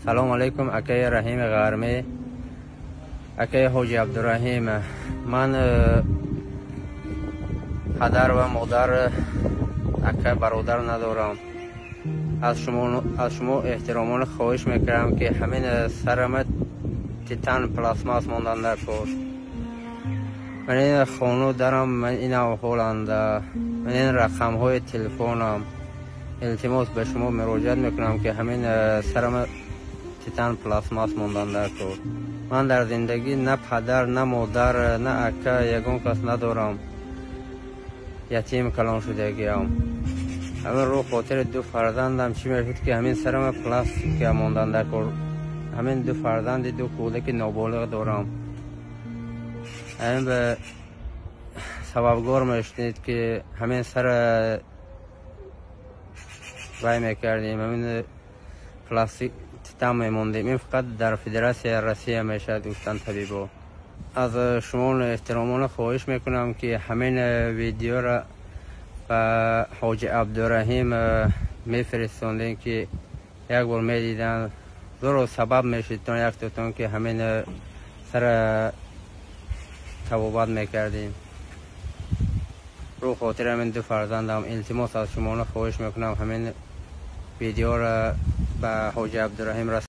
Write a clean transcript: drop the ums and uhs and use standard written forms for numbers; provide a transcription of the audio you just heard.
Салом алейкум, акаи Раҳими Ғармӣ, акаи Ҳоҷи Абдураҳим. Ман падар ва модар, ака, бародар надорам. Аз шумо эҳтиромона хоҳиш мекардам, ки ҳамин сарама титан пластмасс мондан дар кор. Ман ин хону дарам, ман ин аҳволанда, ман ин рақамҳои телефонам. Илтимос, ба шумо муроҷиат мекунам, ки ҳамин сарама титан пластмасс мондан дар кор. Ман дар зиндагӣ на падар, на модар, на ака, ягон кас надорам, ятим калон шудагиам. Ҳамин рӯ хотири ду фарзандам чӣ мешуд, ки ҳамин сарама пластика мондан дар кор. Ҳамин ду фарзанди, ду кӯдаки ноболиғ дорам. Ҳамин ба сабабгор мешунид, ки ҳамин сара вай мекардем, ҳамин пластик титан мемондем. Ин фақат дар Федератсияи Россия мешавад, гуфтанд табибо. Аз шумо эҳтиромона хоҳиш мекунам, ки ҳамин видеоро ба Ҳоҷи Абдураҳим мефиристондем, ки як бор медиданд, зуро сабаб мешудтон яктотон, ки ҳамин сара табобат мекардем. Рӯ хотири ҳамин ду фарзандам, илтимос, аз шумона хоҳиш мекунам, ҳамин видеоро ба Ҳоҷи Абдураҳим.